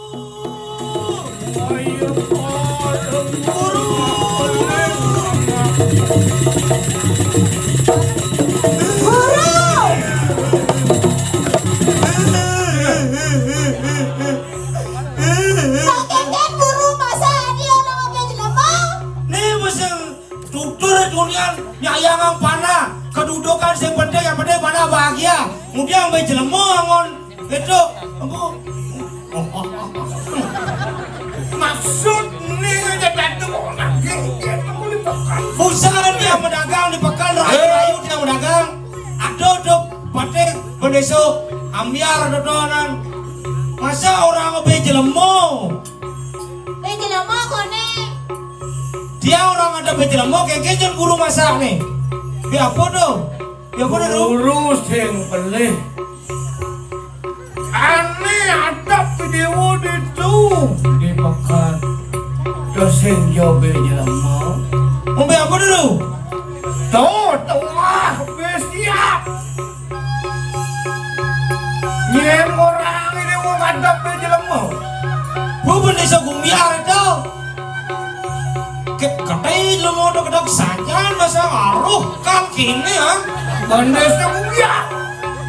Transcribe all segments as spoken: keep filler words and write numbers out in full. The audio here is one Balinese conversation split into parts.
Guru! Kok kéngkén guru, masa adi ana ngombe jelema? Nih musim tutur dunian nyayangang panah, kedudukan sing penting, yang penting panah bahagia. Kemudian ngombe jelema angon itu, empu. Maksud nih aja tadi mau nagih, dia mau di pekan. Usaha dia mendagang di pekan, rayu-rayu dia mendagang. Aduh, tuh, patih, bendeso, ambiar, dodonan. Masa orang ngombe jelema? Be jelema koné. Dia orang ada be jelema, kéngkén guru masak nih. Be apa tuh? Be apa tuh? Guru sing pelih. Ané ada vidéo ditu di pekan. Terus sing jawab jelema. Ngombe apa dulu? Tuh, tuh, wah, be siap. Nyén orang ini wong ada be jelema. Bu bendeso gumiar itu. Ket katei jelema udah kedok sajan masa ngaruh kan kini ya. Bendeso gumiar.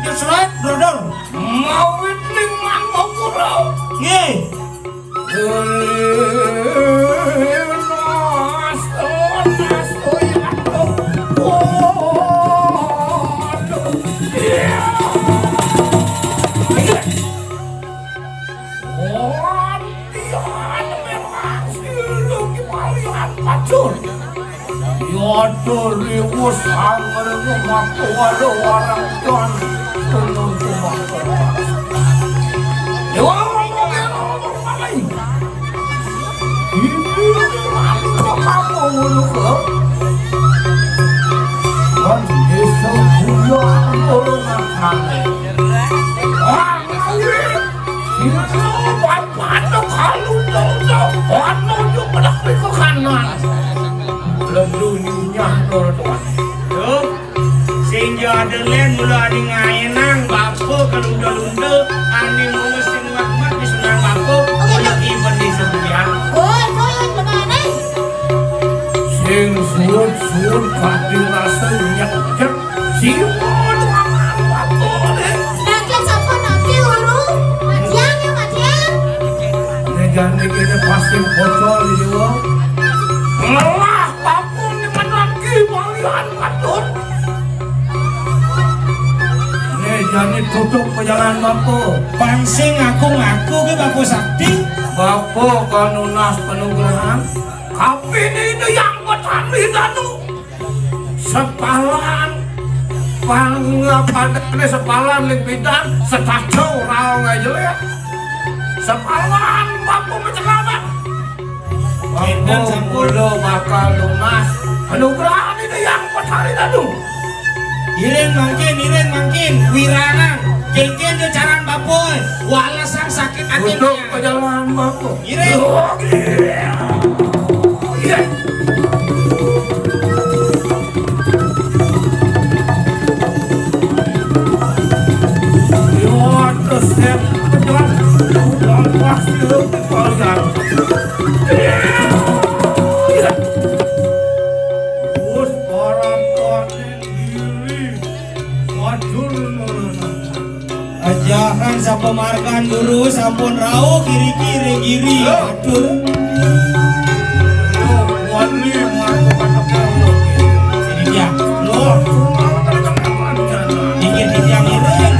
That's right, brother. Mau witing mang mau kurau. Nggih. Yadul liwus angel memaku walau warang dan tenun tumak. Dewa ngomong ya ngomong malai. Ini malu kok kamu ngono kok. Kan desa gula anggur ngakane. Wah, ngawin. Itu bapak tuh kalau tahu-tahu. Anu tuh pedak pikir kanan. Ledunya nurut. Tuh. Sing yo ada lén mula aning aenang bapa kalunda-lunda, aning mula sing mat-mat disunang bapa, mula iben di sembian. Oi, oi, lemane. Sing suud-suud kadhi rasa nyekcek, sing mangan bapa deh. Sedangkan sapa nanti ulu? Madian ya, Madian. Ini jane kene pasti bocor di dewa. Ngelah bapa ini menanti malian matur. Nih, jani tutup pejalan bapa. Pangsing ngaku-ngaku ke bapa sakti. Bapa kanunas penugrahan. Kapini ini yang petani danu. Sepalan. Pang padane sepalan ling pidan, setaco raong ae jelek. Sepalan bapa mecengawan. Enten sampun. Bapa bakal lunas. Anugerah ini yang petani danu. Iring mangkin, iring mangkin, wirangan. Kengken jo caran bapa, walesan sakit ati. Untuk pejalan bapa. Iring. Iya. Ajaran sapamargan guru sampun rauh kiri-kiri giri. Atur. Sini dia. Dikit-dikit yang ini.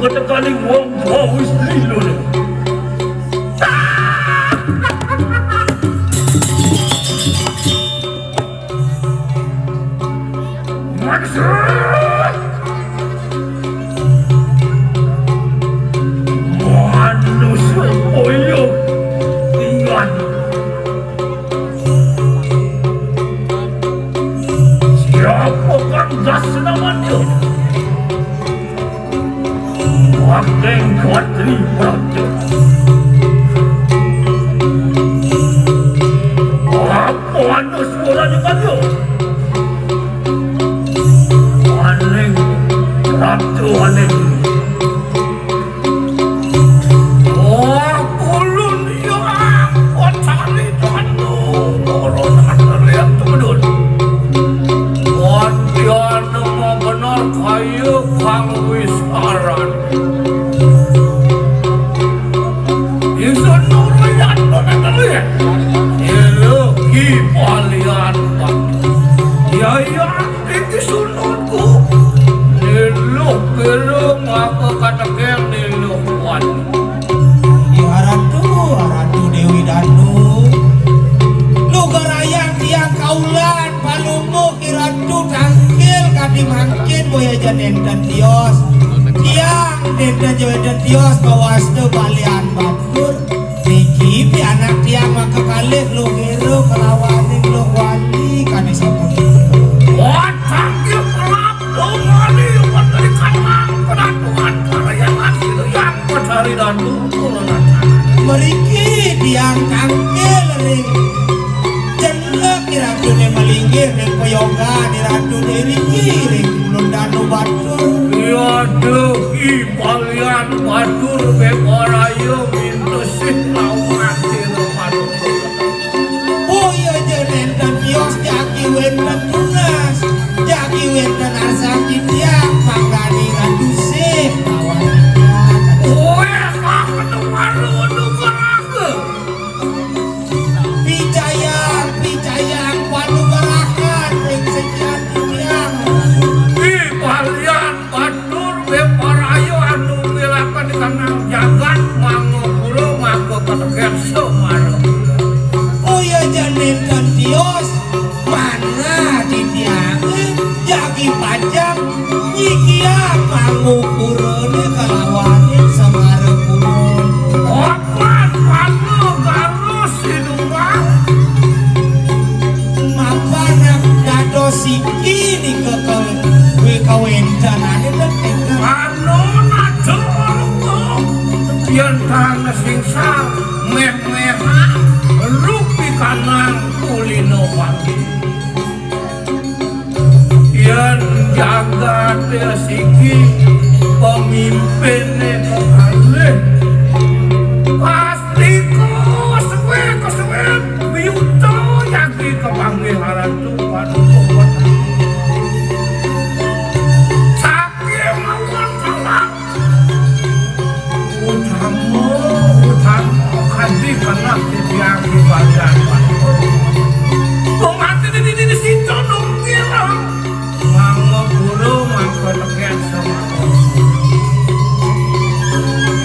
Tekaning wong tuwa wis lilo. Maksud manusia koyo iyan. Siapa kan gas namanya? Wakeng Katri Praja. Apa anu suaranya kan yo? Aning Ratu Aning. Oh, ulun ya ampun, cari danu, turun ada lihat turun. Wah, dia nama benar kayu kang wisaran. Isun nurian benar ya. Ilu ki palian. Ya, ya. Iki sunutku. Niluh kira ngapa kateker niluh kuat. Inggih Ratu, Ratu Dewi Danu. Lugarayang tiang kaulan, palungguh ki Ratu tangkil kadi mangkin boya ja nenten tios. Tiang nenten ja nenten tios kawasta balian batur. Niki pianak tiang maka kalih Luh Gero kalawaning Luh Wali kadi sapunika. Wah, tangkil kelap Luh Wali, wonten ing kanang penatuan Parahyangan Hinayang Betari Danu Purana. Mriki tiang tangkil ring jeneng Iratune malinggih ring payogan Iratune riki ring Ulun Danu Batur. Iya, duh, i Balian Batur bebaraya minusih lawan sira Batur. Boya ja nenten tios jagi wenten tunas, jagi wenten arsang titiang panggani ngadusih lawan titiang. Kowe kok ketuparu nunggu raga. Picayang, picayang, panugerahan ring sikian titiang. Di Balian Batur beparaya anu wilakan di kanang jagat, mangapura mangka kateger semara. Boya ja nenten tios, manah titiange jagi pacang nyikiang pangupurane kalawaning semara purun. Opat panegara sinumbang. Mapan dados siki nika ka-, we-, kawentenane ten enten. Anu nata yen tanah singsal meh-mehan rupi kanang kulino wangi. Yen jagat ya siki pemimpine kekalih, pasti kesuwe-kesuwe biuta jagi kepanggih aran Tuhan. Saking mawon kalah Utama, utama, kadi kena titiang di badan. Wong mati di, di, di, di situ nungkil. Mangga guru, mangga teken sama.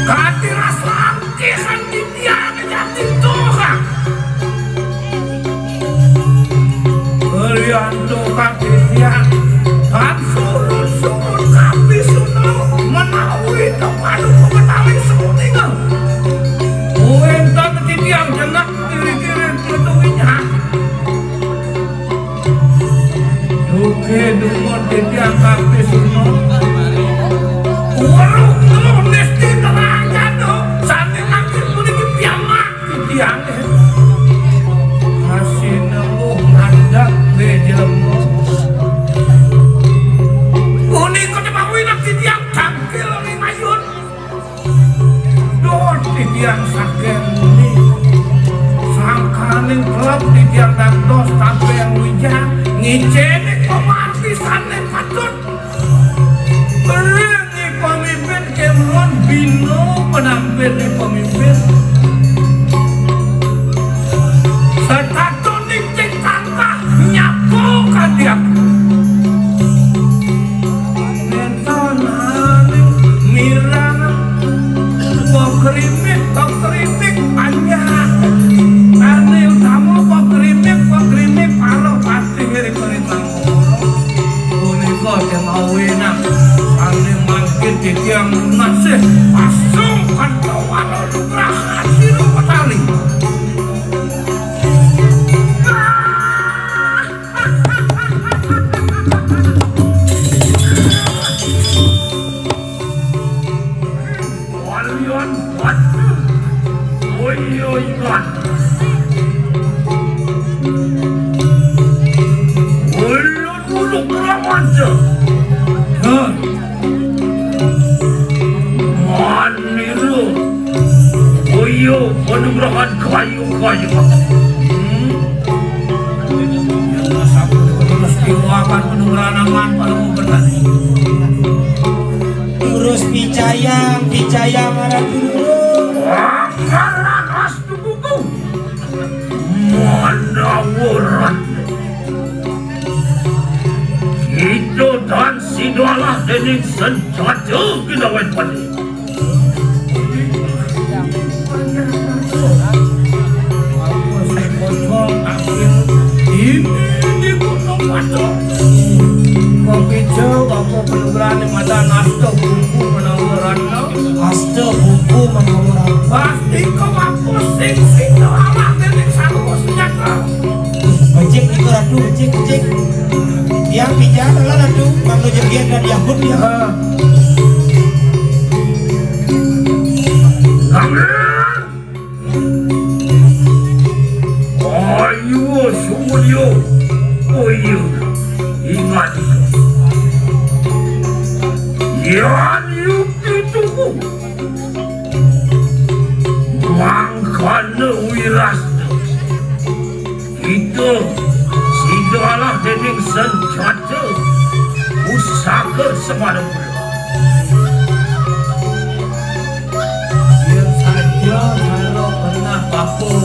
Kadi rasa angkihan titiang jati tuhan. Rianto kadésian, tan surut-surut kapisuna menawi tepadu pengetawi semuninga. Wénten titiang jenak kiri-kiri ketuwinya. Duké dumun titiang kapisuna. Weruh nesti terang jatuh, sané langit puniki piamak. Titiangé. Kasih nemu ngadeg di jelema. Punika tepawinang titiang tangkil ring ayun. Duh, titiang saking muni. Sangkaning kelep titiang dados tabeng wijang. Ngicénin pamargi sané patut. Ring pemimpin kémon bina penampil di pemimpin. Setatuning cing tangkah nyapa kadiak. Nentaning mirang Wénang sané mangkin titiang nunas sih asung kanto walo nugrahan sira Betari. Walian batu. Oyo ingat. Ulun uluk ramansa. Hah? Manira. Oyo panugrahan kayu-kayu. Hmm? Terus piwatan panugrahan aman pada mau bertani. Terus picayang, picayang arah dulu. Makanan astu buku. Mandawaran. Kita dan sidalah dening senjata ginawen pati. Aku si kocok akhir ini di Gunung Batur. Kopi jauh, aku belum berani mata nasta buku menawa rata. Asta buku mengawur. Pasti kau mampu sing sing doa dening sarwa senjata. Becik niku Ratu, becik, becik. Tiang pican lah Ratu, mangga jebien dan Yahud ya. Heeh. Amin. Ayo, sumulya. Oh iya, ingat. Yan yukti tuku. Mangkana wirasta. Kita sidalah dening senjata pusaka Semada Mula. Yen saja saya pernah bakul,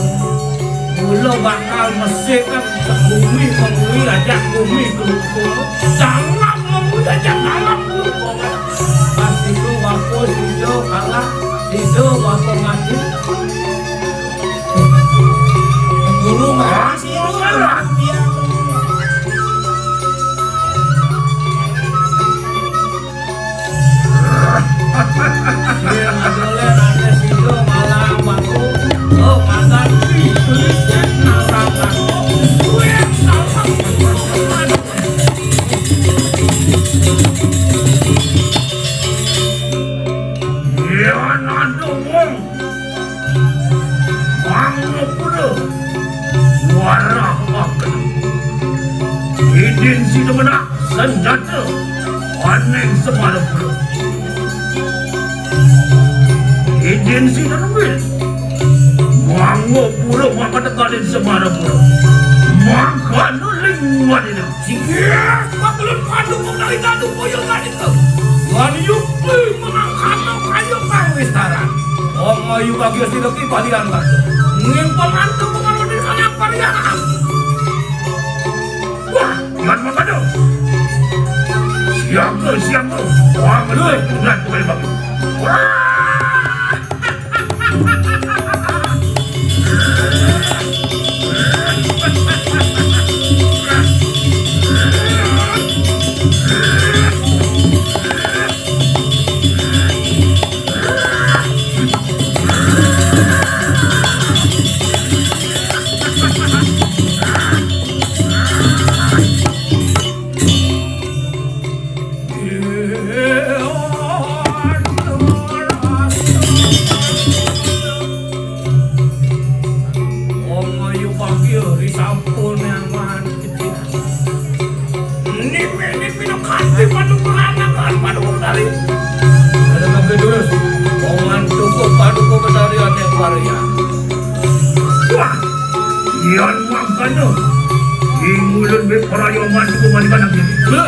mula bakal mesik kan bumi mengui ajak bumi kelumpung. Dalam mengui ajak dalam kelumpung. Pas itu waktu sido kalah, sido waktu mati. Guru mati sido kalah. Sing dolen ane sido malah waktu. Oh, mantan. Yen ada wong mangapura warah akan idin sida menak senjata aning Semarapura. Idin sida nuwil mangapura makatekalin Semarapura. Mangkana ling wadina. Singgih, pakulun padu kok dari tadu koyo tadi tuh. Wan yukti menangkana kayu kang wistaran. Om ayu bagyo sida ki balian batu. Ngimpun antu pengaruh di sana pariangan. Wah, yan mangkana. Siapa, siapa? Wah, betul. Berat kembali bagi. Wah! Wong ayu pagi ri sampun nyaman. Nipi-nipi no kanti padu peranan lan padu dari. Ada kabeh terus. Wong cukup padu betari ane karya. Wah, yan mangkana. Ing ulun be paraya mantu kemanikan lagi. Lho.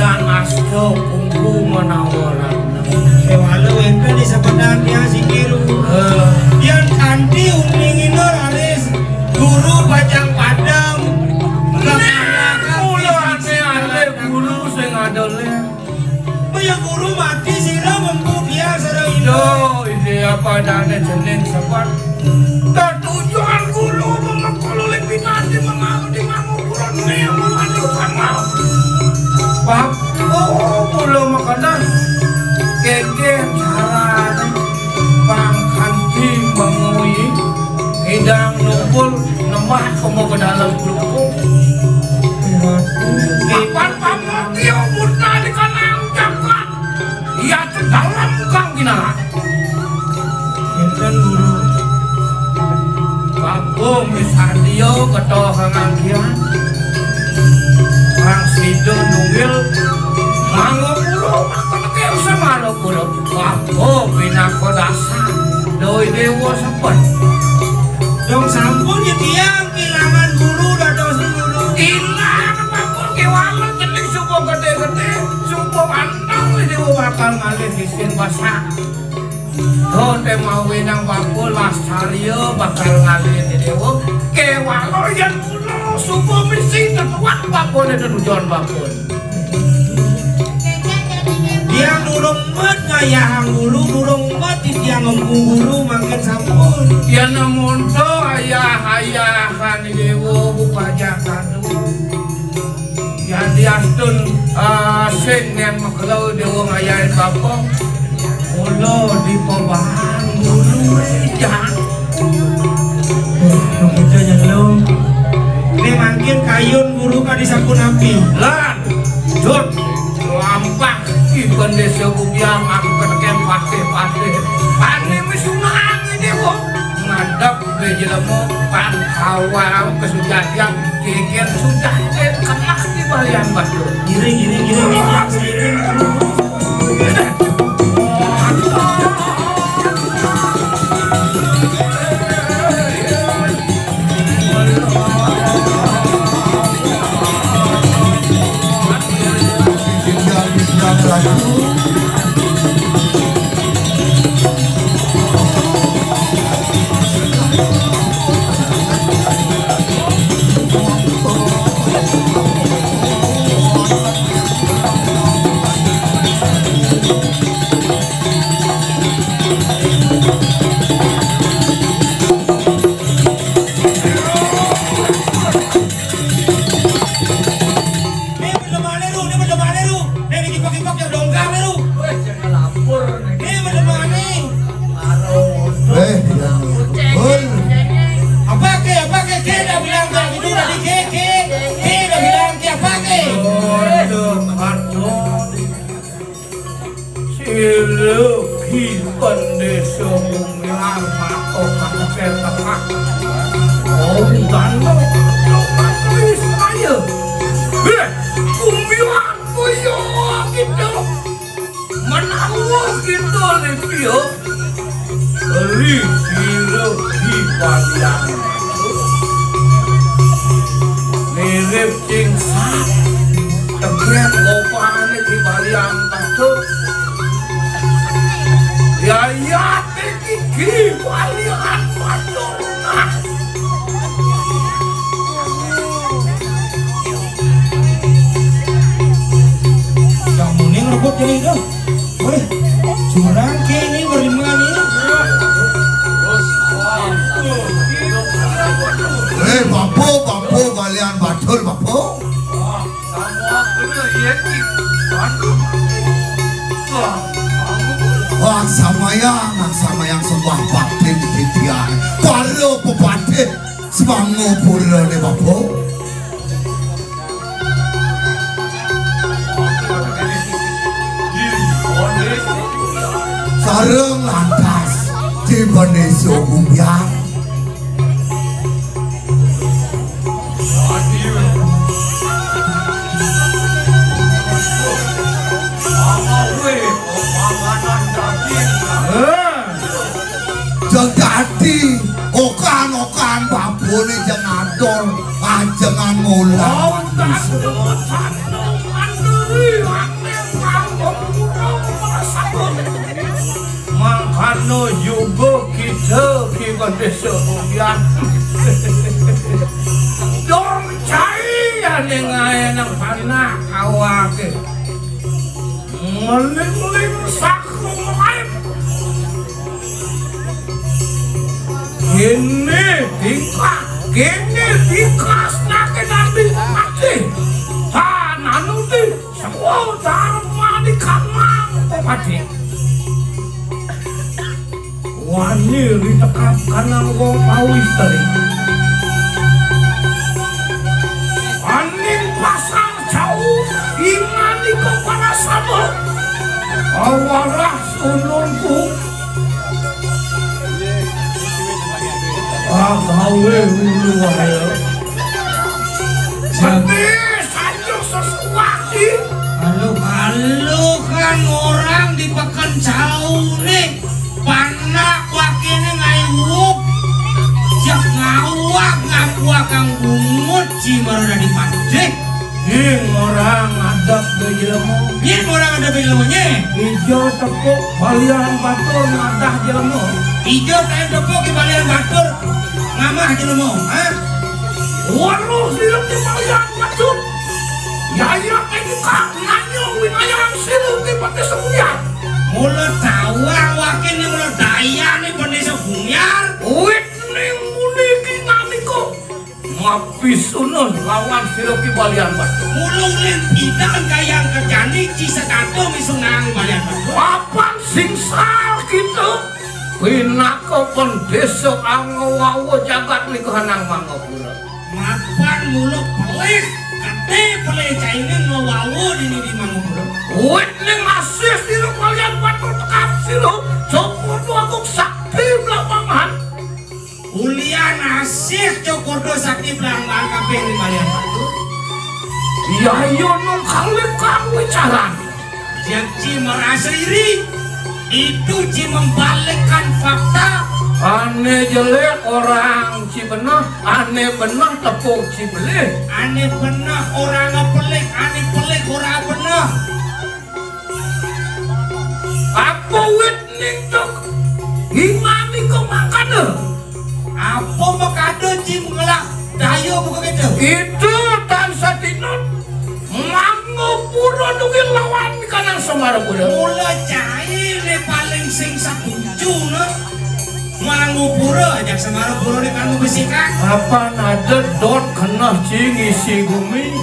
Asta pungku menawa ratna. Kéwala wénten di sepedan tiang siki, Ru. Eh. Yén kanti uning ina raris guru pacang padem. Nah, mula ané-ané guru sing ada lén. Maya guru mati sira mempu tiang sareng ina. Yo, ide apa adané jening sepat. Tetujon guru pemekul oleh pinanti mengalu di mangukuran nih, mengalu sama. Bab, oh, mula makana kéngkén carané pangkanti mengui idang nungkul nembah komo ke dalam klungkung. Papan pamotio buta di kanang jagat. Iya, ke dalam kang ginala. Énten, Guru. Kakung misadia ketoh nganggian. Prang sida nunggil mangga pura, makoneke usah mara pura. Kakung pinaka dasar doi dewa sepen. Dong sampun ya tiang kilangan guru dados guru. Ilang apa pun kewala jening suba gede-gede, suba anteng dewa bakal ngalih isin basak. Donte mawinang bapa lascarya bakal ngalih dewa. Kewala yen kula suba misi tetuak bapane tenujon bapun. Tiang durung met ngayahang guru, durung met tiang ngempu guru mangkin sampun. Yen monto ayah-ayahan dewa bupajakan. Yadiastun, ah, sing yen makelo dewa ngayahin bapa, mula dipabahan guru ejang. Begitu ya lo. Ini mangkin kayun guru kadi sampun api. Lan, jut, lampah, iban desa bubiang aku keteken patih-patih. Ane wis unang ini, Bu. Ngadep ke jelema, pan awal kesujatian. Geger sudah, eh, kena di balian batu. Giring, giring, giring, giring. Né bedemane, Ru, né bedemane, Ru. Né dikipok-kipok ya dongkang, né, Ru. Weh, jangan lapor, né. Né bedemane. Aduh. Eh, iya. Hul. Apa ke, apa ke, ke dah bilang kayak gitu tadi, ke, ke, ke dah bilang ke apa ke? Aduh, aduh. Sira Ki Pendesa Bumilar maka kaget tengah. Oh, dano, dano, saya. Eh, Bumilar, kaya kita. Menawa kita, Livia. Ri sira di balian. Mirip cingsat. Tegen opane di balian batu. Yayate iki di balian batu. Nah. Kamu ning rebut jadi itu. Wéh, jurang kéné beriman iki. Eh, bapa, bapa, balian batur, bapa. Wah, samayang, nang samayang sembah bakti di titian. Para pepatih semangupura né, bapa. Sareng lantas di Bendesa Bumiar. Jeng dadi okan-okan babone jeng adol ajengan mulang. Mangkana juga kita ki Bendesa Uyan. Dong cai ane ngae nang panak awake. Meling-meling sakru lain. Kene tingkah, kene tingkah nake nanti mati. Tananu ti Semua darmane kanang pepati. Wani ditekap kanang wong pawis tadi. Aning pasar jauh, ingani kepala sama. Awarah sunungku. Ah, gawe dulu wae. Sedih, sanjung sesuwaki. Halo, halo kan orang di peken jauh nih. Panak wakene ngae uwuk. Jak ngawak ngakuak kang bungut ji mara dadi padhe. Ning orang ngadep ke ilmu. Yen orang ada ilmunye. Ijo tepuk balian batur ngadah ilmu. Ijo kae tepuk di balian batur ngamah ilmu, ha? Waduh, sirup di balian batur. Yaya ini kak nanya wilayah sirup di Bendesa Bumiar. Mula tawang wakil ni mula daya ni Bendesa Bumiar. Wit ning muni ki ngamiko. Mapisuna lawan sira ki balian batur. Mula ulin pidan kayang kerjani ci sekato misunang balian batur. Papan sing sal kita. Pinaka Bendesa Angawawa jagat lingkuhanang Mangapura. Mapan mula pelih, kate pelih caine ngawawa dini di Mangapura. Wit ning asih sira balian batur tekap sira. Coba tu aku sakti belapangan. Ulian asih cukur do sakti belapangan kabeh ning balian batur. Iya, iya, nung kalih kang wicaran. Yang ci merasa iri, itu ci membalikkan fakta. Ane jelek orang ci benah, ane benah tepuk ci belih. Ane benah orang pelih, ane pelih orang benah. Apa wit ning tuk? Imami ko makana. Apa makada ci ngelak daya buka kita? Itu tan satinut. Mangapura nunggil lawan kanang Semarapura. Mula cair le paling sing satuju, no. Mangupura ajak Semarapura ni kamu besikan. Mapan ada dot kena ci ngisi gumi.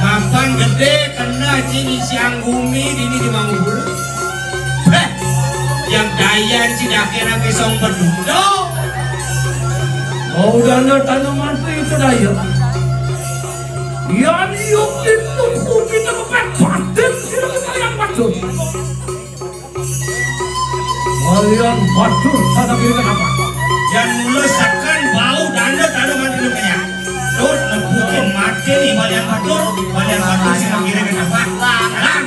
Mapan gede kena ci ngisi anggumi dini di Mangupura. Heh, yang dayan ci dakena pisong pedudo. Oh, dana tanaman itu daya. Yang yuk itu kupi dengan batin sila kalian patut. Balian batur sana kiri kenapa? Yang mula sakan bau danda tanda mati lu kaya. Tut nepukin mati ni balian batur, balian batur sing kiri kenapa? Jalan.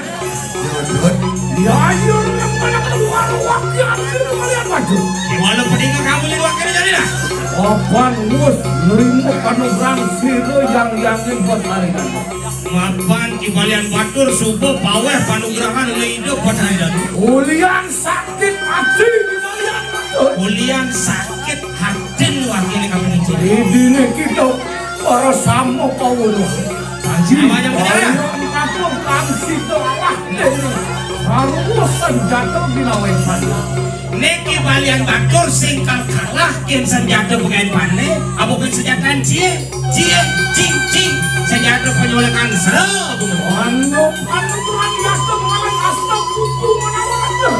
Ya, iya, yang mana keluar wakil balian batur. Walau pedingan kamu jadi wakil jadi lah. Opan ngus nerima panugrang sira yang yangin buat hari ini. Mapan Ki Balian Batur suba paweh panugrahan oleh Ida Batari Datu. Ulian sakit hati Ki Balian Batur. Ulian sakit hatin wakile kami ni ciri. Idine kita para sama pawuluh. Haji, namanya benar. Balian Batur kang sida alah dene. Harus senjata ginawesan. Niki Balian Batur sing kal kalah ken senjata pengaipanne, apa ken senjata cie, cie, cing, cing, senjata penyolekan sera bunga. Anu, anu Balian Batur marang asta pungku menawa ada.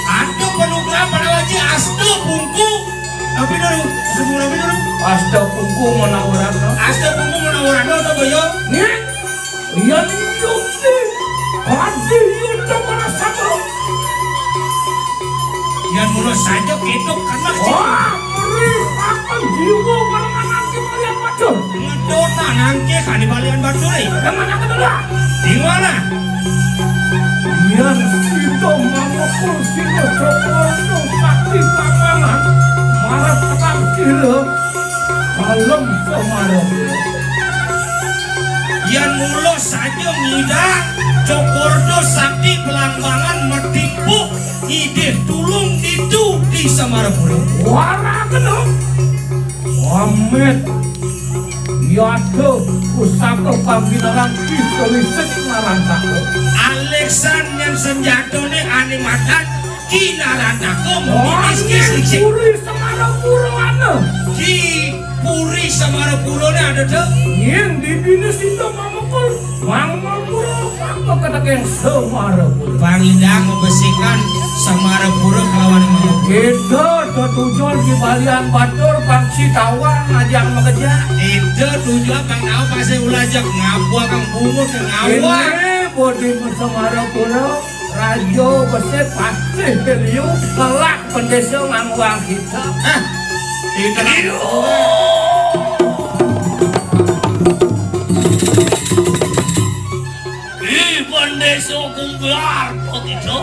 Ada penugrahan menawa ci asta pungku. Tapi dulu, sebelum tapi dulu. Asta pungku menawa ada. Asta pungku menawa ada, apa ya? Nih, Yan yukti, padi yuda para sabro. Yan mula saja ketok kena. Wah, meri akan jiwa para anak Ki Balian Batur. Ngedota nangke kani Balian Batur, eh. Yang mana kedua? Di mana? Yan sida mangepul sida Joko sakti panganan. Marat tetap kira. Kalem Semarang. Yan mula Yo ngidang, Cokordo Sakti Pelambangan Metimpuk ngidih tulung ditu di Samarapura. Wara kena. Amit. Yada pusaka pambilaran bisa lisik marantaka. Aleksan yang senjatane ane madan Ki Narantaka meminis Wangin kisik-sik. Puri Semarapura ana. Di Puri Semarapurane ada, Dek? Yen didine sida mamukul, mamukul apa keteking Semarapura? Pangidang mabesikan Semarapura kelawan mamukul. Kita tetujon di Balian Batur, bangsi tawang ajang makejang. Kita tujuan Bang Nao pasih ulajak ngabua Kang Bungut ke ngawang. Ini bodi Semarapura. Raja besit pasti beliau kelak pendesa ngangguang kita. Hah? Tidak. Ih, pendesa kumbar kok gitu.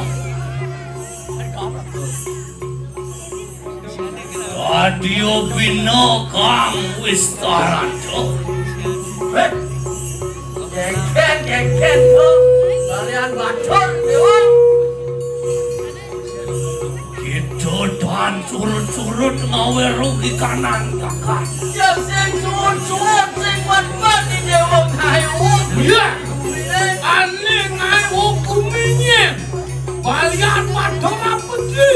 Dadya bina kang wis taranta. Heh. Genggen, genggen, to. Kalian batur, Dewa. Kita tan surut-surut ngawe rugi kanan jagat. Ya sing surut-surut, sing wan-wan di Dewa Kayu. Iya. Ane ngae hukume nyen. Balian matur apa ki?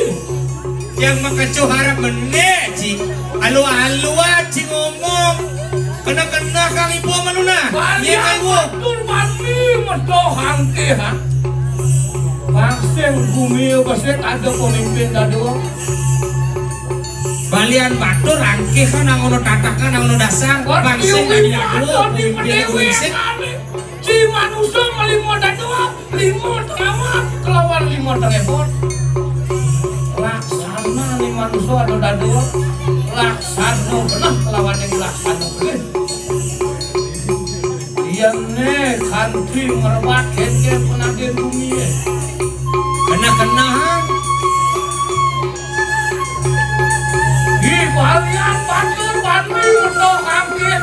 Yang makecuh arep meneh, Ci. Alu-aluan, Ci, ngomong. Kena-kena Kang Ibu menuna. Balian matur bani medoh angke, ha. Bang sing gumi besik ada pemimpin dadua. Balian batur angke kan nang ono tatakan, nang ono dasar. Bang sing dadua pemimpin. Ci manusa ngelima dadua, lima tengawat kelawan lima tengepon. Laksana ni manusa ada dadua, laksana benah kelawan yang laksana benah. Iya ne kanti merebak kengkeng penagih bumi ye. Kena-kena, ha? Di balian batur bani udah kangkir.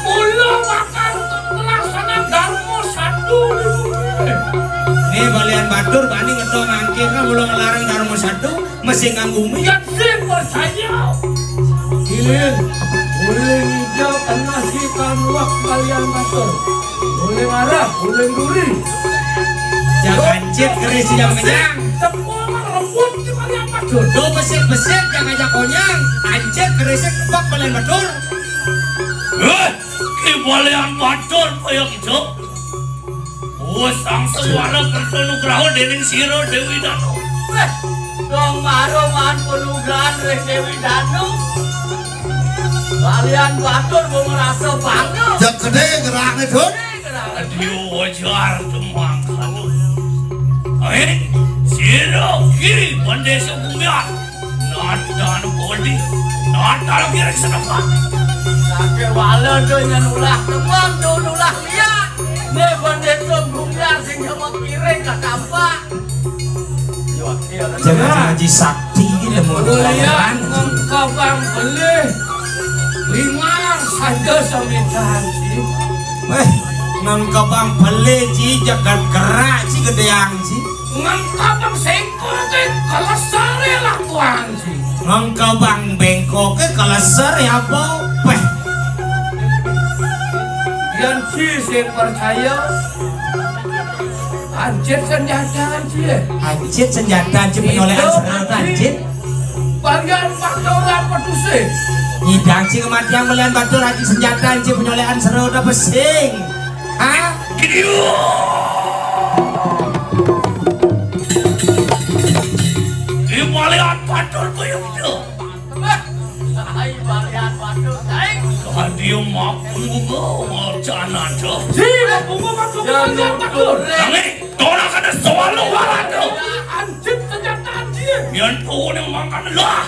Mula bakal melaksanakan dharma satu di bumi. Nih balian batur bani ngedong angkir kan mula ngelarang dharma satu, mesti nganggung. Ya sing percaya. Ilin, uling ijo kena si kanuak balian batur. Uling arah, uling duri. Jangan cit keris jam kejang. Semua orang rebut di balian batur. Do besik-besik jangan ajak konyang. Ancit keris kebak balian batur. Eh, di balian batur koyo gitu. Wes sang suara kerta nugraha dening sira Dewi Danu. Weh, dong maro man penugrahan ring Dewi Danu. Balian batur mau merasa bangga. Cek gede gerakne, Dun. Aduh, wajar demang kanu. Eh, sira ki bendesa bumi. Natan bodi, natan kiring setempat. Sake wala do nyen ulah temon do ulah liat. Ne bendesa bumi sing jawa kiring katampak. Jangan janji sakti ini mau dilawan. Ngengkabang belih. Lingar saja samitan, Ci. Weh, ngengkabang belih, Ci, jagat gerak, Ci, gedeang, Ci. Ngengkabang sengkol, Ci, kelesare lakuan, Ci. Ngengkabang bengkok, kelesare apa? Weh. Yang Ci sing percaya. Ancit senjata, Ci. Ancit senjata, Ci, penyolehan serata, Ancit. Bagian faktor apa tuh sih? Nyidang, Ci, kematian melian batur, Ancit senjata, Ci, penyolehan serata pesing. Hah? Di malian batur kuyuk itu. Ai, balian batur, ai. Tadi mampu gua wacana tuh. Si, mampu gua mampu gua balian batur. Nanging, tolak ada soal lu warado. Ancit senjata ancit. Yang tuh yang makan lah.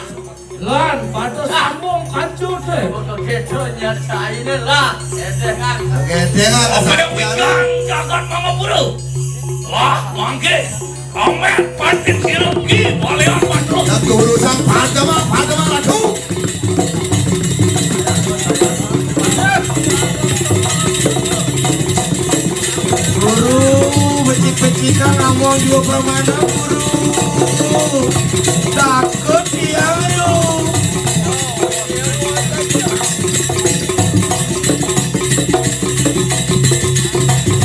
Lan, batur sambung kacut deh. Udah gitu nyata ini lah. Gedengan. Gedengan. Oke, winggang jagat Mangapura. Lah, mangke. Amet pancen sira ki balian batur. Datu urusan padama, padama ratu. Mana guru? Takut dia lu.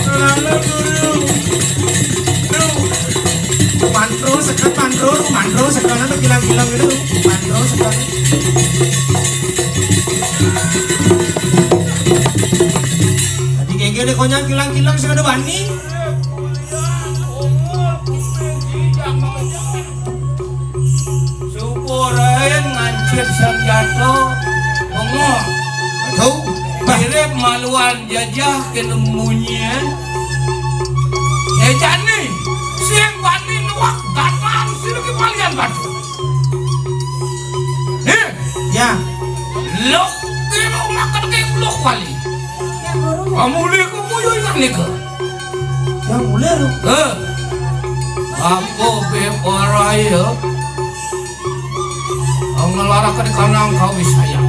Lalu guru. Lu. Mantro sekat mantro, mantro sekat anu kilang-kilang gitu. Mantro sekat. Tadi gege deh konyol kilang-kilang sing ada bani. Syukur ae ngancit sanjata. Bengong. Tahu? Mirip maluan jajah kena munyi. Eh, jani, sing bani nuak datang sini ke palian batu. Eh, ya. Lok, kira makan ke lok wali. Kamu lihat kamu yo ingat nih ke? Yang mulia lu. Eh. Aku beparai ya. Ngelarakan kanang kau saya.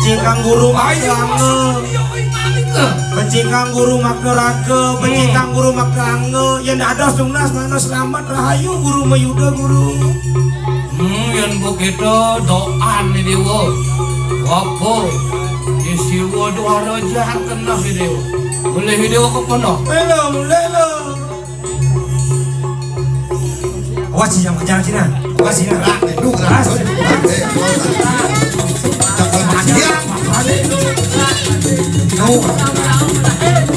Cingkang guru makna. Pecingkang guru makna raga, pecingkang guru makna angga. Yang ada sungnas mana selamat rahayu guru mayuda guru. Hmm, yang begitu doa nih dewa. Apa? Di siwa doa raja kena video. Boleh video ke penuh. Belum, belum. Awas sih yang kejar sini. Awas sini. Gerak, eh, lu gerak. Awas. Eh, lu gerak. Cakal mati ya. Lu.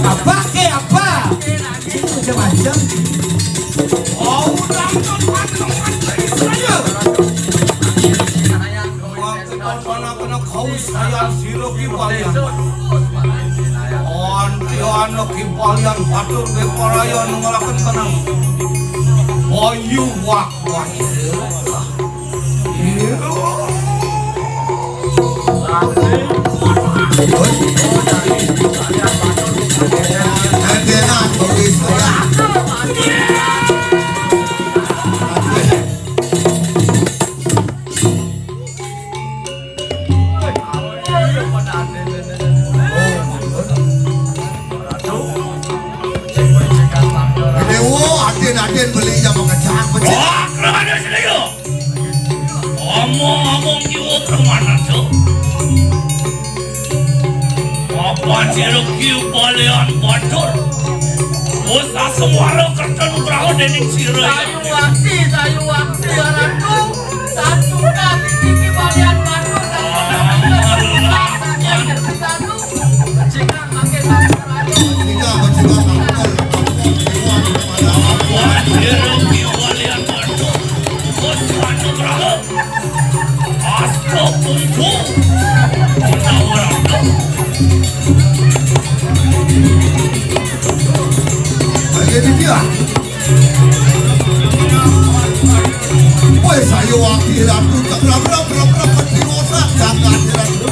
Apa ke apa? Macam-macam. Oh, udah, udah, udah, udah, udah, udah. Waktu kau sana kena kau sayang sira ki balian. Anti ana ki balian batur beparaya nungalaken kenang. Bayu wak wak. Nanti enak bagi saya. Dewa, aden-aden beli yang mengejak pecah. Oh, kerana sini yo. Omong-omong jiwa kerana tu. Apa sira ki balian batur? Usah semua kerja nugraha dening sira. Sayu wakti, sayu wakti, Ratu. Satu kali iki balian batur dan Ayo dia. Wes, ayo, wakil ratu, tak berapa, berapa, berapa, berapa, berapa, jangan, ratu.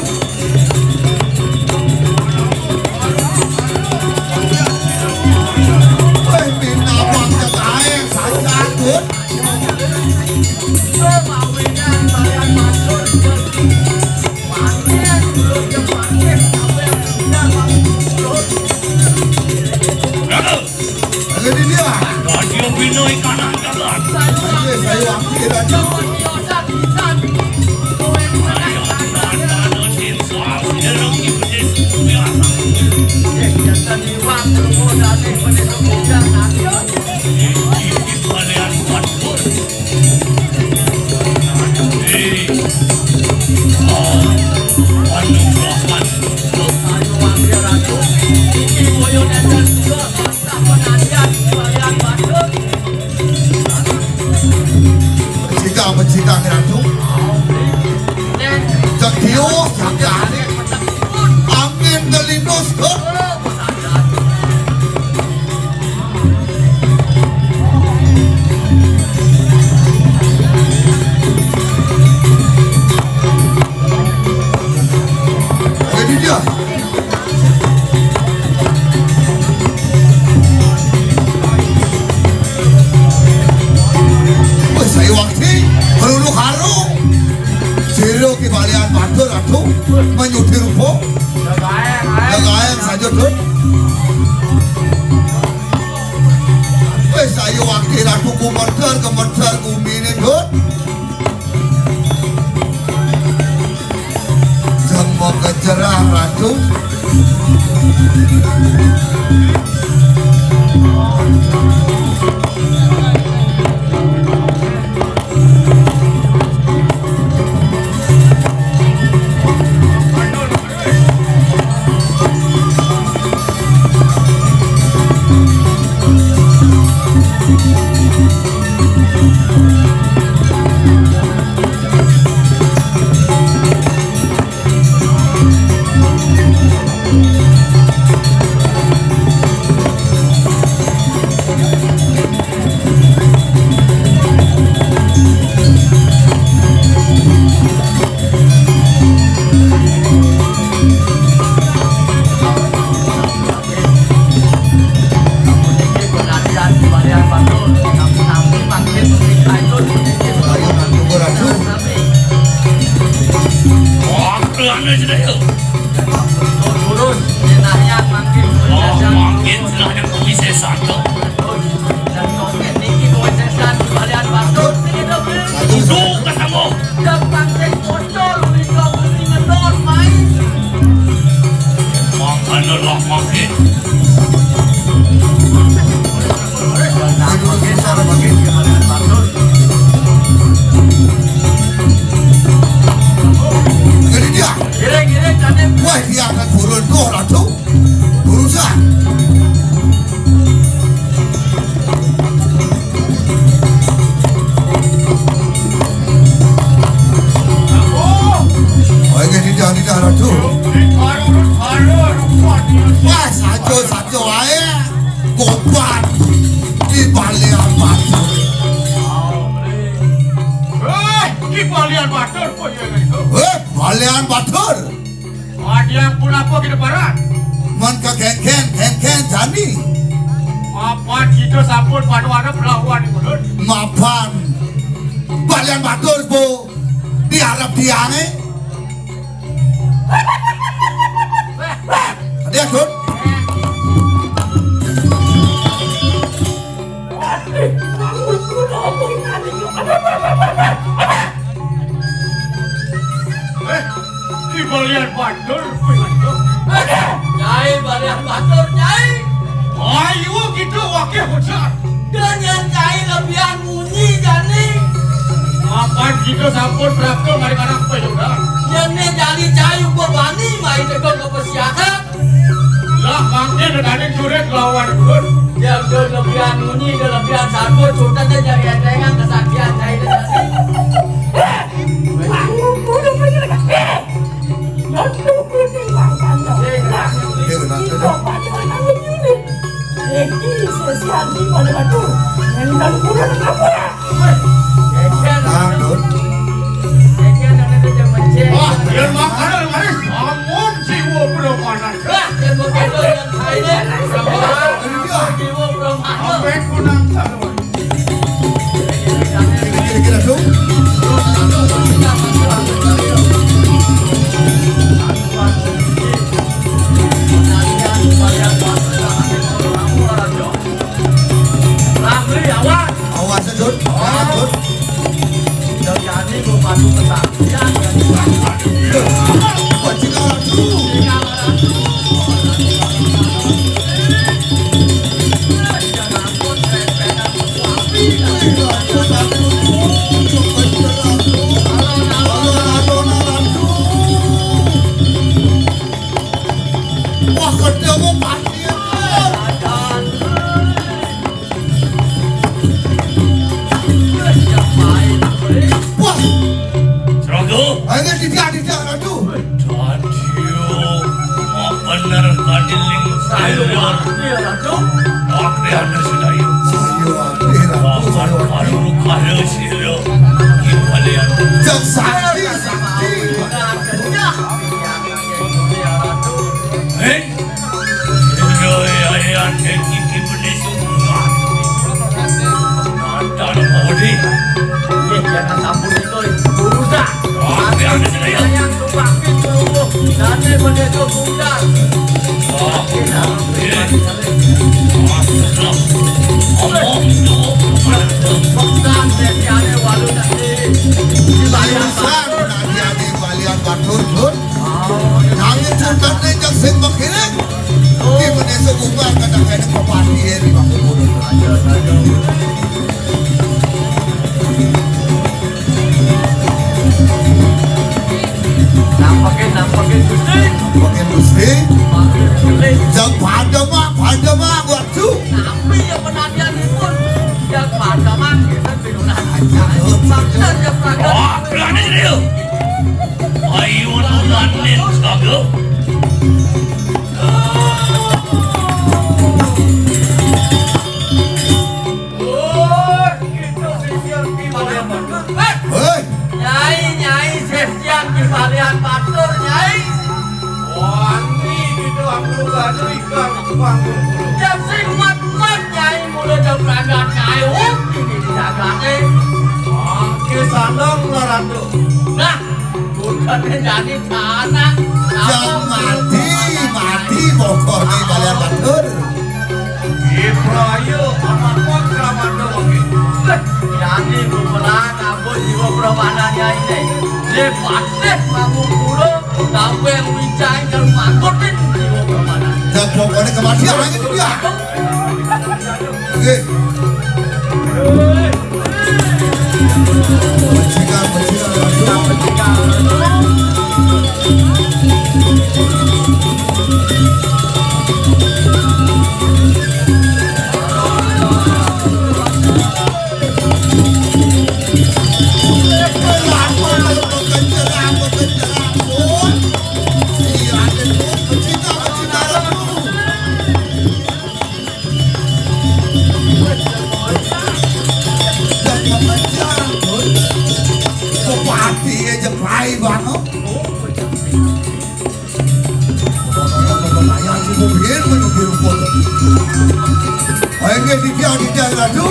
Wes, minabang, jangan, saja, tuh. Ratu. Lagi di dia. Radio Binoy kanan jalan. Oke, saya wakil aja. Becika, becika, Ratu. Cek Tio, cek Tarik. Angin ngelinus, Dut. Jadi dia. Wis, saya wakti, melulu karo. Jero ki balian batur, aduh, menyudi rupa. Lagaen saja, Dut. Wis, saya wakti. Ratu kumedar, kemedar guminé, Dut. Jemok kejerang, Ratu. Jadi dia. Wah, dia akan turun tuh, Ratu. Urusan. Oh, ini tidak, tidak, Ratu. Wah, sajo, sajo ae. Kobat di balian batur. Eh, di balian batur, kok ya itu? Eh, balian batur. Adiang pun apa kita paran? Man ke geng-geng, geng-geng jani. Mapan kita sampun pada ada perlawan di mulut. Mapan. Balian batur, Bu. Diarep diange. Dia, Dut. Eh, di balian batur, kuwi, Mas. Nyai, balian batur, Nyai. Ayo, kita wakil hujan. Dengan Nyai lebihan munyi, jani. Mapan kita sampun prapta mari anak peyogan. Yen ne jani Nyai uga bani, mai teka ke pesiasan. Lah, mangke dekaning jurit lawan ulun. Ya, udah lebihan munyi, udah lebihan sago, cutet aja ya, dengan kesaksian saya tadi. Aku udah punya dekat. Lalu kuning makan. Ini pada batur. Yang lalu udah apa? Aduh. Wah, yen makanan manis, amun jiwa belum panas. Wah, yen begitu yang lainnya, sama jiwa belum panas. Sampai kunang kalau. Kira-kira dong. Ramli, awas. Awas, Jun. Awas, Jun. Udah jadi, gua padu kesaksian. Gua tinggal dulu. Wah, ketemu pasti. Wah. Serangga. Ayo, tidak, tidak, aduh. Aduh, mau bener kadiling. Saya, iya, Ratu. Oke, ada sudah, yuk. Saya, iya, Ratu, saya. Bapak baru kaya sih, lo. Gimana ya? Jam sakti, sakti. Eh? Ira, ya, ya, dek iki beli sungguhan. Nonton bodi. Nggih, yen sampun itu, urusan. Wah, ya, ada sudah, ya. Yang tumpang pintu, dane bendesa bundar. Wah, ya. Wah, sudah. Ngomong, tuh. Kan nénjak sing makiring. Ki menéso bubar kadang enak pepati ya di Mangkuburan. Nampekin, nampekin Gusti. Nampekin Gusti. Nampekin Gusti. Jang pada mak, pada mak, waduh. Napi ya penantian pun. Jang pada mak, kita pinulah aja. Sangat ya, Pak. Oh, berani dia. Ayo, nunanin, kagak. Oh, gitu, sisian gimana, Pak? Hei! Nyai, Nyai, sesian Ki Balian Batur, Nyai. Wangi gitu, aku gaduh ikan, aku anggur. Ya, sing mat-mat, Nyai, mulai jam berangkat Nyai, um, ini dijagane. Oke, sandang, Ratu. Nah, bukannya jadi tanah. Jang mati, mati, pokoknya Balian Batur. Ibraya amarga kramana wengi. Leh, yani bumerang ampun jiwa pramana nyaine. Ye patih mamung kula, kabeh wincang kang mangkutin jiwa pramana. Dan pokoknya kematian lagi dia. Oke. Pecikan, pecikan, pecikan. Bupati aja bae banget. Ayo, nggih, titiang, titiang, ratu.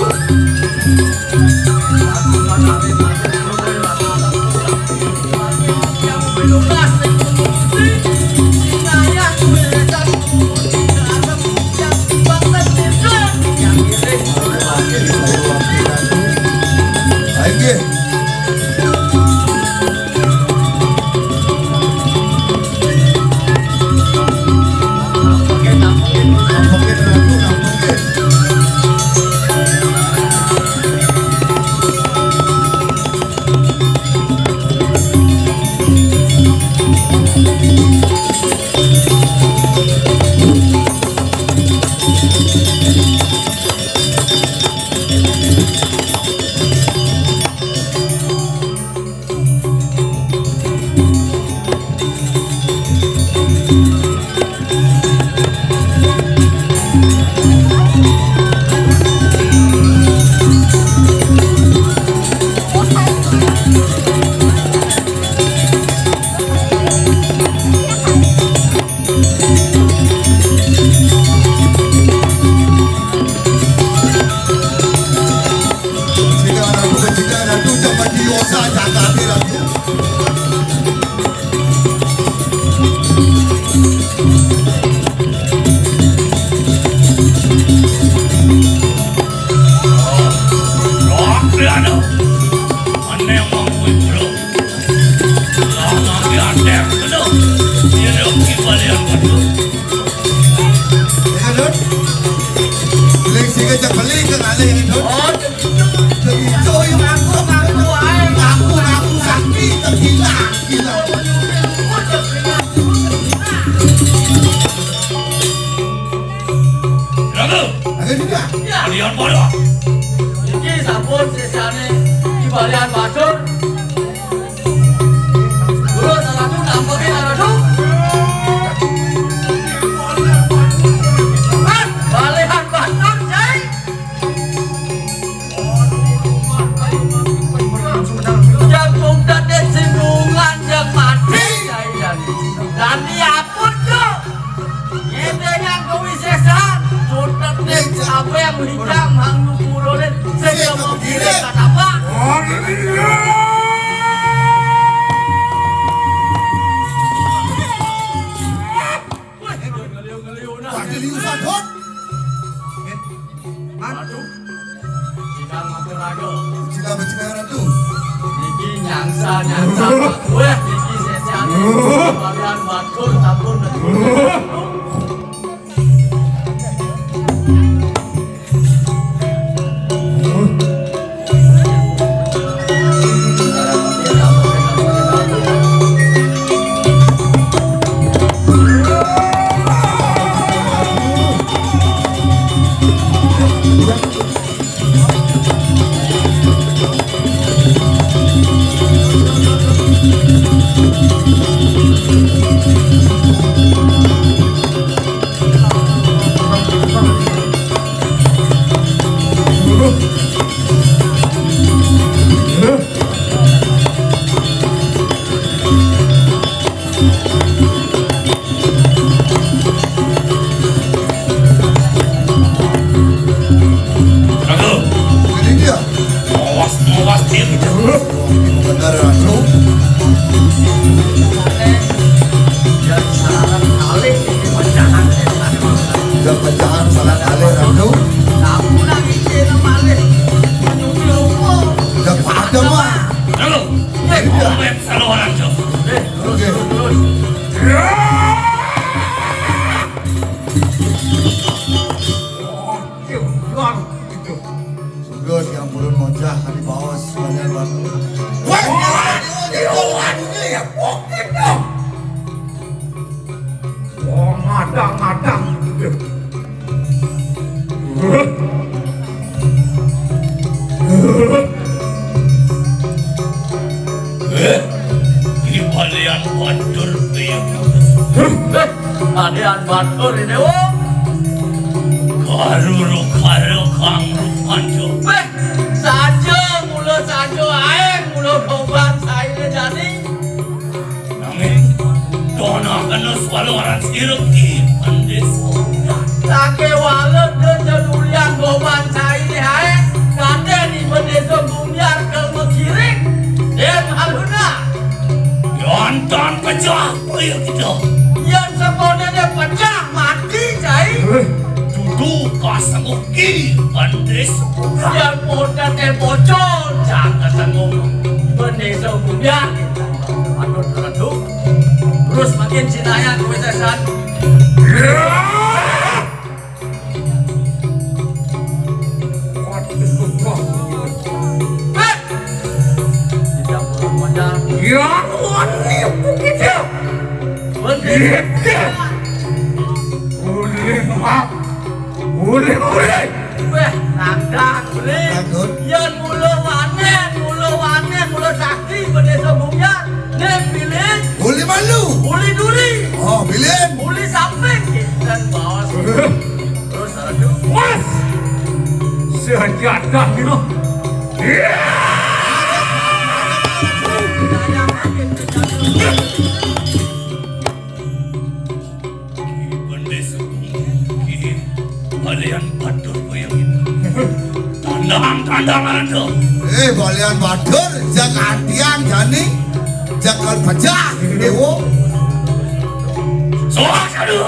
Ayo, nggih. Iya, Dut. Beli sing aja beli ke kali ini, Dut. Oh, jadi itu yang ngaku, ngaku ae. Ngaku, ngaku sakti, tergila, gila. Ragu. Ragu juga. Iya. Kalian pada. Iki sampun sesane Ki Balian Batur. Terus, Ratu, nampekin, Ratu. Balian Batur, Nyai. Jang kumdatin sindungan jang mati, Nyai, Nyai. Dan diapun, Cuk. Ngedengan kewisesan, cutet ning kabeh wijang mangnu purune sing kemungkinan kata apa? Wah, diliusan, Hot. Aduh. Sidang matur raga. Sidang matur raga. Niki nyangsa, nyangsa. Wah, niki sesian. Bagian bagus, sampun. Aduh, ini dia. Awas, awas dia gitu. Bener, aduh. Jadi salah kali ini pecahan. Udah pecahan salah kali, aduh. Kamu lagi kena malih. Menyusul. Udah pada, Mak. Halo. Ini dia. Salah orang, Cok. Oke. Terus, terus. Sugus yang purun mojah kali baos, banyak banget. Wah, iya, iya, iya, iya, iya, iya, iya, iya, iya, iya, iya, iya, iya, iya, iya, iya, iya, Eh, di balian batur piye? Eh, balian batur ini, wo. Karu-karu kang rupanjo. Eh, saja mula saja ae, mula tobat saire jani. Nanging, dona kena swaloran sira ki, Pandesa. Sake walet de cedulian goban saire ae, kate di Pandesa Gumbyar ke megiring. Yen aluna. Yonton pecah, ayo kita. Yen seponene pecah, mati, Cai. Eh, dudu kasengguh ki, Pandesa. Yen modate bocor, jangan sengguh. Pandesa Gumbyar. Aduh, aduh. Terus makin jinayah kowe sesan. Hah? Tidak perlu modal. Ya, wani bukit ya. Bener. Iya. Boleh, Pak. Boleh, boleh. Weh, nandang, boleh. Nandang. Yen mula wanen, mula wanen, mula sakti, Pandesa Gumbyar. Ning bilin. Uli malu. Uli duri. Oh, bilin. Uli samping. Kinten, Bos. Terus, aduh. Mas! Sejadah gitu. Iya. Bendis. Ki, balian batur kaya gitu. Tandang-tandang aja. Eh, balian batur, jak antian jani, jak pecah, dewo. Soak, aduh.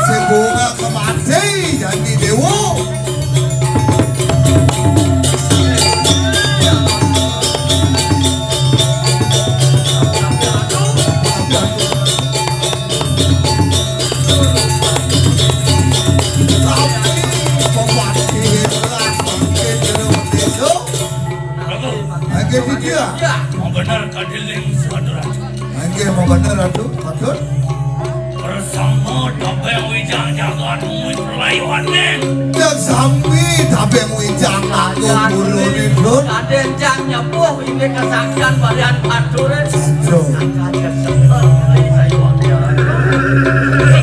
Sing bunga kemati jadi dewa. Tapi pemati hebat, bangkit jero bendesa. Oke, Vidya. Mau bener kadiling satu raja. Nggih, monggo Ratu, matur. Bersama Topeng Wijang Jagat Layone. Jeng sami tabeng wijang agung bulu ridun. Kadén jang nyepuh ini kasaktian balian batur. Saja.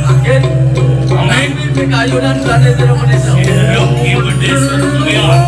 Makin, makin pikayunan Raden Jero Manik. Sira ki bendesa kuliah.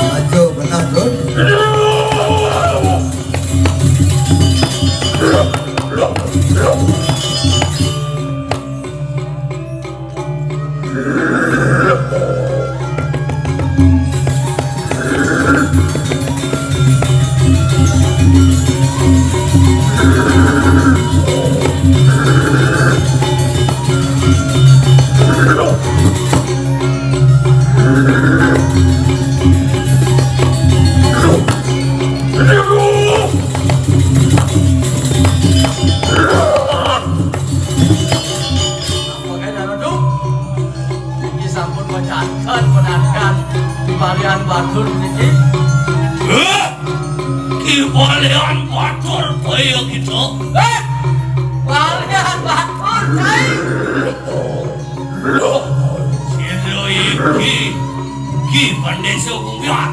Ajo, benar, Dun. Apa kaya Ratu? Niki sampun macanten penarikan Ki Balian Batur niki. Heh? Ki Balian Batur kaya gitu? Eh, Balian Batur, Cai. Loh, sira iki Ki Pandesa Kumbyan.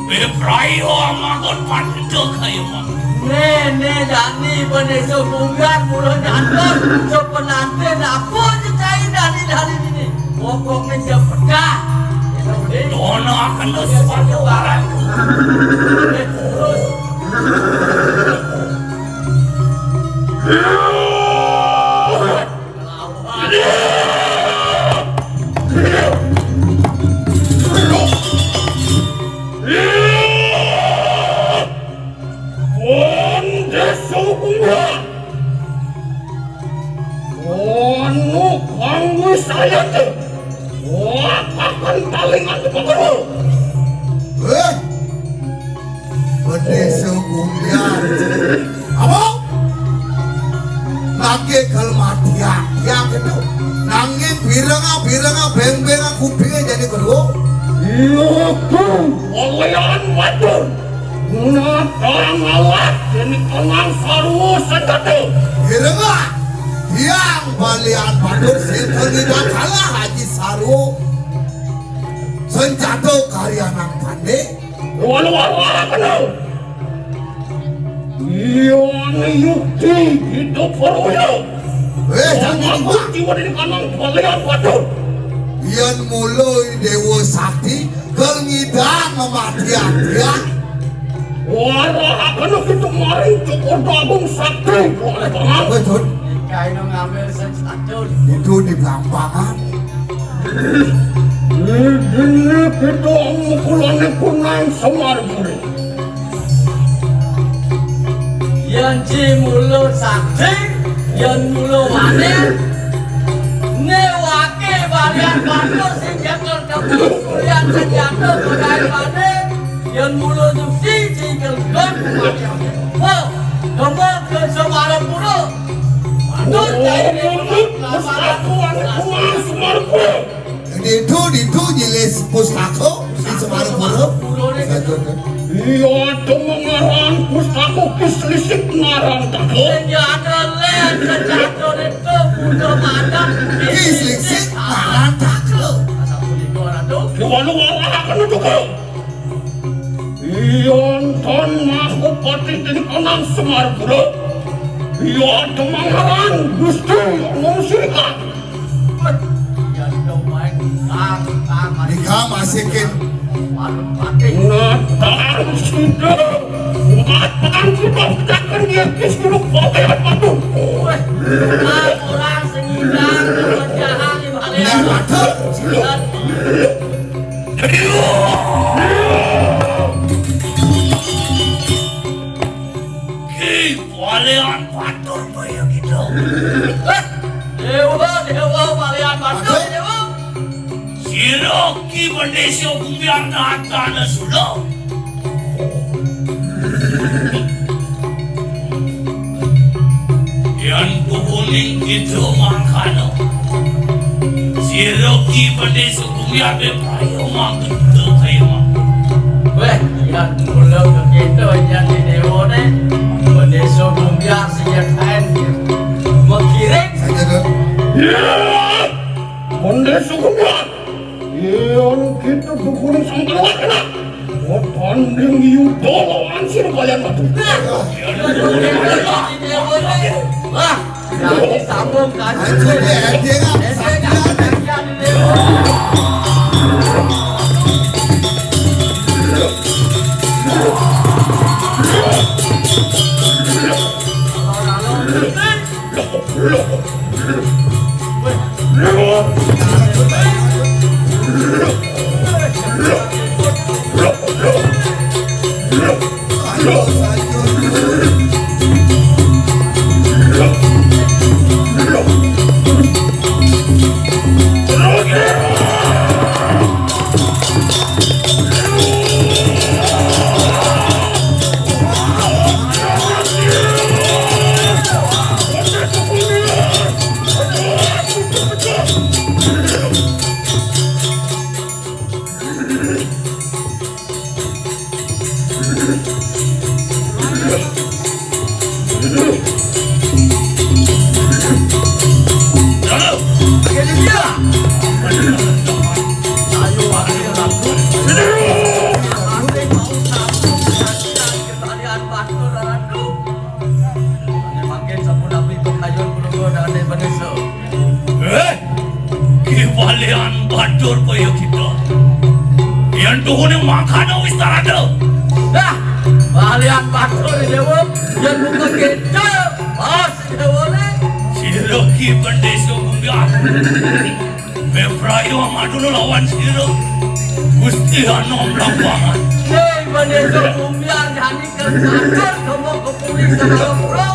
Bebrayo amangun pandhita kaya mangke. Né, né, dani Pandesa Kumbyan mula nyanten, sepenanten apa cai dani-dani ini. Pokoknya dia pedah. Dona akan sesuatu barang. Terus. Kon desa Bunga. Kono kanggo sayate. Wah, akan paling anu pengero. Eh, Bendesa Kumbyan. Apa? Lagi kelmatian, ya gitu. Nanging biranga-biranga beng-benga kupinge jadi kedua. Iya, tuh, olehan waduh. Guna terang alat, ini kenang sarwa senjata. Biranga, tiang Balian Batur sing terlibat kalah Haji Sarwo. Senjata karya nang pandai. Luar-luar kena. Iya, ini yukti hidup perwira. Eh, jangan lupa. Jiwa di kanang Balian Batur. Yen mula Dewa Sakti, gel ngidang mati-atian. Warahaken kita maring Cokor Agung Sakti, oleh Paman. Betul. Kaino ngambil senjata. Itu di Blambangan. Dene kita mukulane kunang Semar Puri. Yen ji mula sakti, yen mula wani, ne wake Balian Batur sing nyekel kebun kulian senjata pegawai wane, yen mula suci sing kelgon kematian. Wah, demam ke Semarapura. Batur cai. Pustaka wane kunang Semar Puri. Ditu, ditu nyilis pustaka di Semarapura. Saja. Iya, demengaran pustaka Ki Slisik Narantaka. Sing ada len, senjata itu, Buddha Madan. Ki Slisik Narantaka. Sapunika, Ratu. Ki Walu warahaken juga. Yen tan Mahapati Tingkanang Semarpura, iya demangaran Gusti Anom Sirika. Wah, iya dong main kang, kang, Nika masikin. Warung Pati. Natan sida, matan kita pecahkan dia ke seluruh kota yang patuh. Wah, orang sengidang, orang jahat, di balik. Nah, patuh. Ki Walian Batur kaya gitu. Dewa, dewa, Walian Batur, dewa. Sira Ki Bendesa Gumbiar Natana Sula. Yan kukuning kita mangkana. Sira Ki Bendesa Gumbiar be prayo mangkana kaya mangkana. Weh, yan kula kekita yan di dewane. Bendesa Gumbiar sing kaen. Mengkiring. Saja, Dut. Bendesa Gumbiar. Yen kita dukun sing keluar kena. Tanding yuda lawan sing kalian madu. Wah, jadi sambung kan. Eh, Ki Balian Batur kaya kita. Yen tuhune mangkana wis tarada. Dah, Balian Batur, Dewa. Yen buka kita, pas, Dewa, ne. Sira Ki Bendesa Gumbiar. Meprayo maduna lawan sira. Gusti Anom Lambangan. Hei, Bendesa Gumbiar, jani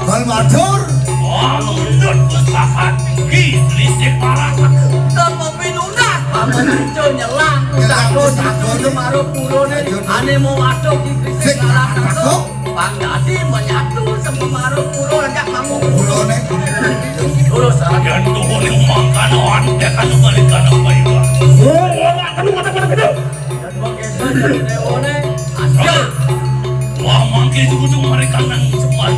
Bal matur. Pangundut pustakan Ki Trisik Marataka. Terlebih lunas paman Ijo nyelang pustaka Semaru Purone ane mau waduh Ki Trisik Marataka. Pang dadi menyatu Semaru Purone ajak mangu Purone. Terus sarang. Yang tuhune mangkana antek anu balikan apa iku? Oh, ora anu mata-mata gede. Wah, mangke itu kudu mereka nang cepat.